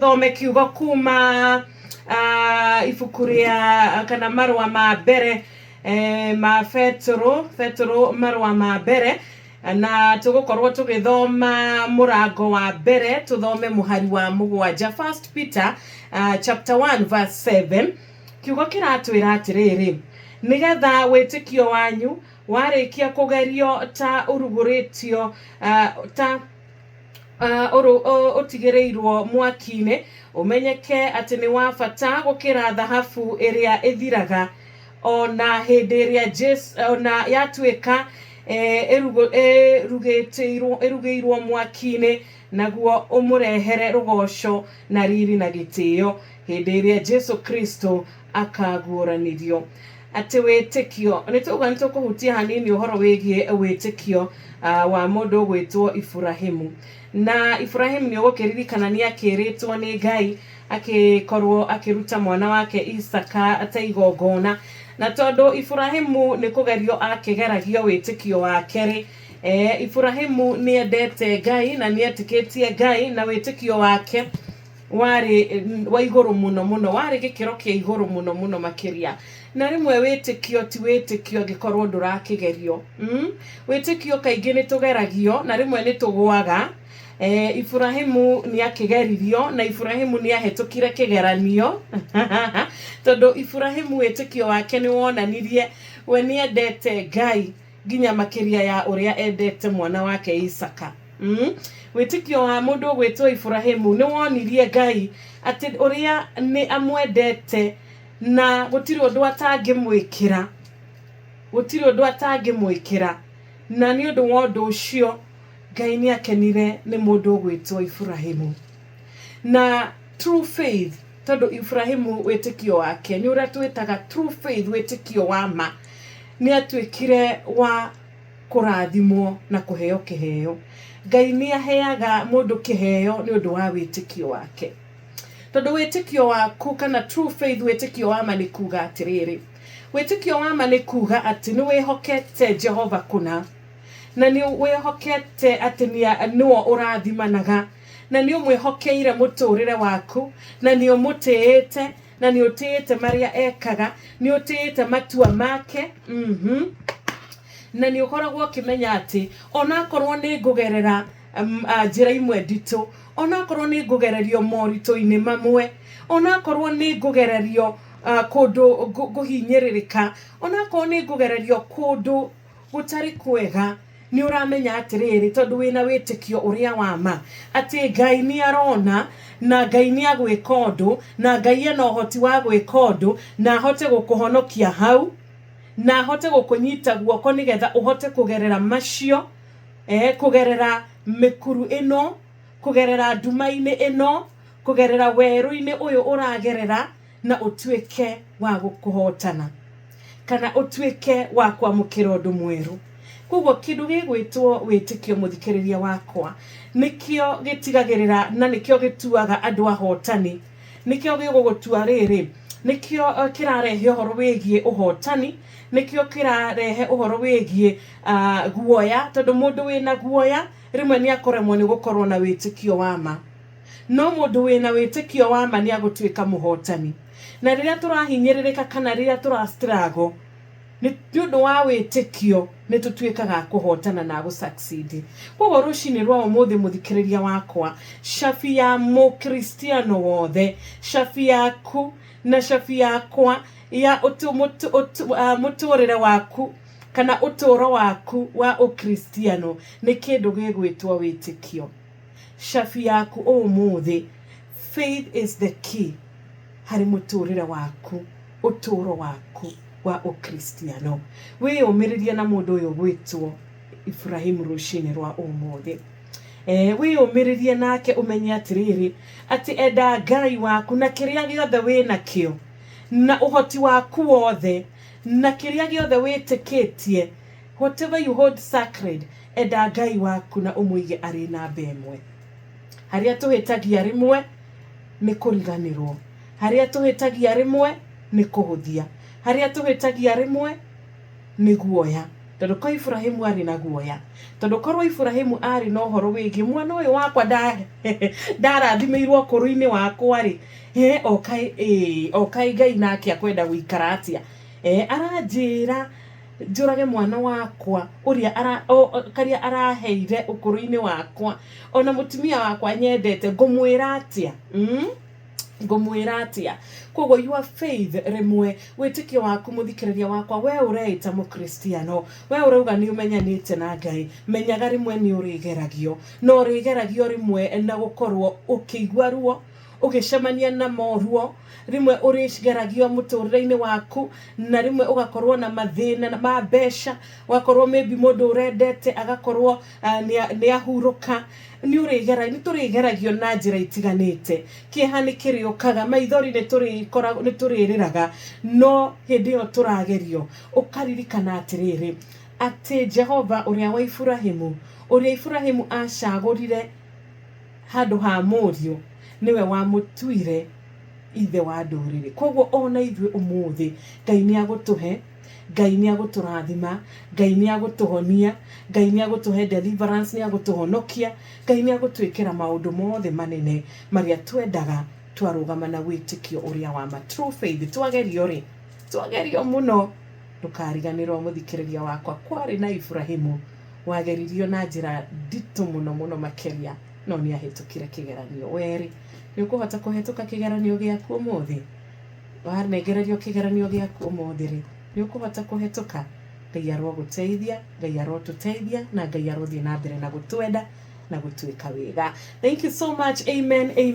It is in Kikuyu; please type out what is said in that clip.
Tũthome kiugo kuma ibuku rĩa kana marũa ma mbere ma Petũrũ, Petũrũ marũa ma mbere, na tũgũkorwo tũgĩthoma mũrango wa mbere, tũthome mũhari wa 7. First Peter chapter 1 verse 7. Kiugo kĩratwĩra atĩrĩrĩ, nĩgetha wĩtĩkio wanyu warĩkia kũgerio ta ũrugũrĩtio ta ũtigĩrĩirwo mwaki-inĩ, ũmenyeke atĩ nĩ wa bata gũkĩra thahabu ĩrĩa ĩthiraga, ona hĩndĩ ĩrĩa Jesu ona yatuĩka ĩrugĩirwo mwaki-inĩ, naguo ũmũrehere rũgoco na riri na gĩtĩo hĩndĩ ĩrĩa Jesu Kristo akaguũranĩrio. Atĩ wĩtĩkio, nĩ tũuga nĩ tũkũhutia hanini ũhoro wĩgiĩ wĩtĩkio wa mũndũ ũgwĩtwo Iburahimu. Na Iburahimu nĩ ũgũkĩririkana nĩ akĩrĩtwo nĩ Ngai akĩkorwo akĩruta mwana wake Isaka ta igongona. Na tondũ Iburahimu nĩ kũgerio akĩgeragio wĩtĩkio wake rĩ, Iburahimu nĩ endete Ngai na nĩ etĩkĩtie Ngai, na wĩtĩkio wake warĩ wa igũrũ mũno mũno, warĩ gĩkĩro kĩa igũrũ mũno mũno makĩria. Na rĩmwe wĩtĩkio ti wĩtĩkio angĩkorwo ndũrakĩgerio. Wĩtĩkio kaingĩ nĩ tũgeragio na rĩmwe nĩ tũgũaga. Iburahimu nĩ akĩgeririo na Iburahimu nĩ ahĩtũkire kĩgeranio tondũ Iburahimu wĩtĩkio wake nĩ wonanirie we nĩ endete Ngai nginya makĩria ya ũrĩa endete mwana wake Isaka. Wĩtĩkio wa mũndũ ũgwĩtwo Iburahimu nĩ wonirie Ngai atĩ ũrĩa nĩ amwendete na gũtirĩ ũndũ atangĩmwĩkĩra, gũtirĩ ũndũ atangĩmwĩkĩra. Na nĩ ũndũ wa ũndũ ũcio Ngai nĩ akenire nĩ mũndũ ũgwĩtwo Iburahimu. Na true faith, tondũ Iburahimu wĩtĩkio wake nĩ ũrĩa twĩtaga true faith, wĩtĩkio wa ma, nĩ atuĩkire wa kũrathimwo na kũheo kĩheo. Ngai nĩ aheaga mũndũ kĩheo nĩ ũndũ wa wĩtĩkio wake. Tondũ wĩtĩkio waku kana true faith, wĩtĩkio wa ma nĩ kuga atĩrĩrĩ, wĩtĩkio wa ma nĩ kuga atĩ nĩ wĩhokete Jehova kũna, na nĩ wĩhokete atĩ nĩwe ũrathimanaga, na nĩ ũmwĩhokeire mũtũrĩre waku, na nĩ ũmũtĩĩte, na nĩ ũtĩĩte marĩa ekaga, nĩ ũtĩĩte matua make. Na nĩ ũkoragwo ũkĩmenya atĩ onakorwo nĩ ngũgerera njĩra imwe nditũ, onakorwo nĩ ngũgererio moritũ-inĩ mamwe, onakorwo nĩ ngũgererio kũndũ ngũhinyĩrĩrĩka, onakorwo nĩ ngũgererio kũndũ gũtarĩ kwega, nĩ ũramenya atĩrĩrĩ, tondũ wĩna wĩtĩkio ũrĩa wa ma atĩ Ngai nĩ arona na Ngai nĩ agwĩka ũndũ, na Ngai ena ũhoti wa gwĩka ũndũ, na ahote gũkũhonokia hau, na ahote gũkũnyita guoko nĩgetha ũhote kũgerera macio, kũgerera mĩkuru ĩno, kũgerera nduma-inĩ ĩno, kũgerera werũ-inĩ ũyũ ũragerera, na ũtuĩke wa gũkũhotana kana ũtuĩke wa kwamũkĩra ũndũ mwerũ. Koguo kĩndũ gĩgwĩtwo wĩtĩkio, mũthikĩrĩria wakwa, nĩkĩo gĩtigagĩrĩra na nĩkĩo gĩtuaga andũ ahotani, nĩkĩo gĩgũgũtua rĩrĩ, nĩkĩo kĩrarehe ũhoro wĩgiĩ ũhotani, nĩkĩo kĩrarehe ũhoro wĩgiĩ guoya, tondũ mũndũ wĩna guoya rĩmwe nĩ akũremwo nĩ gũkorwo na wĩtĩkio wa ma. No mũndũ wĩna wĩtĩkio wa ma nĩ agũtuĩka mũhotani. Na rĩrĩa tũrahinyĩrĩrĩka kana rĩrĩa tũra struggle, nĩ ũndũ wa wĩtĩkio nĩ tũtuĩkaga a kũhotana na gũ succeed. Koguo rũcinĩ rwa ũmũthĩ, mũthikĩrĩria wakwa, cabi ya mũkristiano wothe, cabi yaku na cabi yakwa ya mũtũrĩre waku kana ũtũro waku wa ũkristiano nĩ kĩndũ gĩgwĩtwo wĩtĩkio. Cabi yaku ũmũthĩ, faith is the key harĩ mũtũrĩre waku, ũtũro waku wa ũkristiano. Wĩyũmĩrĩrie na mũndũ ũyũ ũgwĩtwo Ibrahimu rũcinĩ rwa ũmũthĩ. Wĩyũmĩrĩrie nake ũmenye atĩrĩrĩ, atĩ enda Ngai waku na kĩrĩa gĩothe wĩnakĩo, na ũhoti waku wothe, na kĩrĩa gĩothe wĩtĩkĩtie, whatever you hold sacred, enda Ngai waku na ũmũige arĩ namba ĩmwe. Harĩa tũhĩtagia rĩmwe nĩ kũriganĩrwo, harĩa tũhĩtagia rĩmwe nĩ kũhũthia, harĩa tũhĩtagia rĩmwe nĩ guoya. Tondũ ko Iburahimu arĩ na guoya, tondũ korwo Iburahimu arĩ na ũhoro wĩgiĩ mwana ũyũ wakwa ndarathimĩirwo ũkũrũ-inĩ wakwa rĩ, okaĩ Ngai nake akwenda gũikara atĩa? Aranjĩra njũrage mwana wakwa ũrĩa karĩa araheire ũkũrũ-inĩ wakwa, ona mũtumia wakwa nyendete, ngũmwĩra atĩa? Ngũmwĩra atĩa? Koguo your faith, rĩmwe wĩtĩkio waku, mũthikĩrĩria wakwa, we ũreĩta mũkristiano, we ũrauga nĩ ũmenyanĩte na Ngai, menyaga rĩmwe nĩ ũrĩgeragio, na ũrĩgeragio rĩmwe na gũkorwo ũkĩigua ruo, ũgĩcemania na moruo, rĩmwe ũrĩgeragio mũtũrĩre-inĩ waku, na rĩmwe ũgakorwo na mathĩna ma mbeca, ũgakorwo maybe mũndũ ũrendete agakorwo nĩ ahurũka. Nĩ tũrĩgeragio na njĩra itiganĩte, kĩeha nĩ kĩrĩũkaga, maithori nĩ tũrĩrĩraga, no hĩndĩ ĩyo tũragerio ũkaririkana atĩrĩrĩ, atĩ Jehova ũrĩa wa Iburahimu, ũrĩa Iburahimu acagũrire handũ ha mũriũ, nĩwe wamũtuire ithe wa ndũrĩrĩ. Koguo ona ithuĩ ũmũthĩ Ngai nĩ agũtũhe, Ngai nĩ agũtũrathima, Ngai nĩ agũtũhonia, Ngai nĩ agũtũhe deliverance, nĩ agũtũhonokia, Ngai nĩ agũtwĩkĩra maũndũ mothe manene marĩa twendaga twarũgama na wĩtĩkio ũrĩa wa ma, true faith. Twagerio rĩ, twagerio mũno, ndũkariganĩrwo mũthikĩrĩria wakwa, kwarĩ na Iburahimu wageririo na njĩra nditũ mũno mũno makĩria, no nĩ ahĩtũkire kĩgeranio. Werĩ nĩ ũkũhota kũhetũka kĩgeranio gĩaku ũmũthĩ? Wanengererio kĩgeranio gĩaku ũmũthĩ rĩ, nĩ ũkũhota kũhetũka? Ngai arogũteithia, Ngai arotũteithia, na Ngai arothiĩ na mbere na gũtwenda na gũtuĩka wega. Thank you so much. Amen, amen.